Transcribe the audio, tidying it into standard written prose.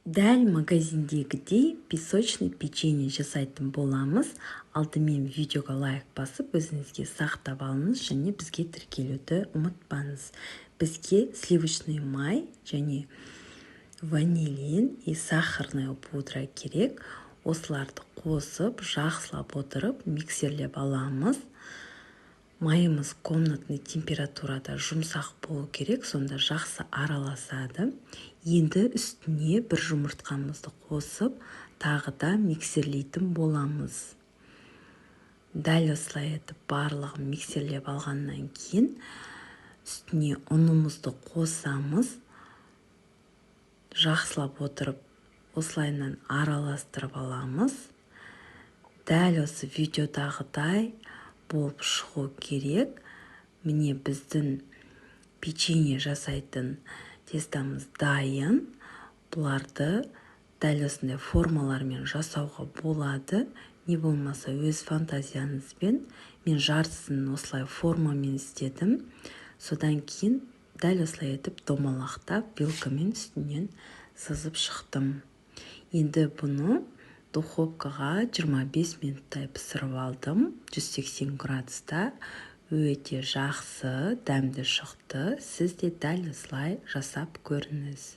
Дәл магазиндегідей песочный печенье жасайтын боламыз. Алдымен видеоға лайк басып, өзіңізге сақтап алыңыз және бізге тіркелуді ұмытпаңыз. Бізге сливочный май және ванилин и сахарная пудра керек. Осыларды қосып, жақсылап отырып миксерлеп аламыз. Майымыз комнатный температурада жұмсақ болу керек, сонда жақсы араласады. Енді үстіне бір жұмыртқамызды қосып, тағы да миксерлейтін боламыз. Дәл осылай етіп барлығын миксерлеп алғаннан кейін үстіне ұнымызды қосамыз. Жақсылап отырып осылайынан араластырып аламыз. Дәл осы видеодағыдай болып шығу керек. Міне, біздің печенье жасайтын тестомыз дайын. Бұларды дәл осындай формалармен жасауға болады, не болмаса өз фантазияңызбен. Мен жартысын осылай формамен істедім, содан кейін дәл осылай етіп домалақтап, вилкамен үстінен сызып шықтым. Енді бұны духовкаға 25 минуттай пісіріп алдым 180 градуста. Өте жақсы, дәмді шықты. Сіз де дәл осылай жасап көріңіз.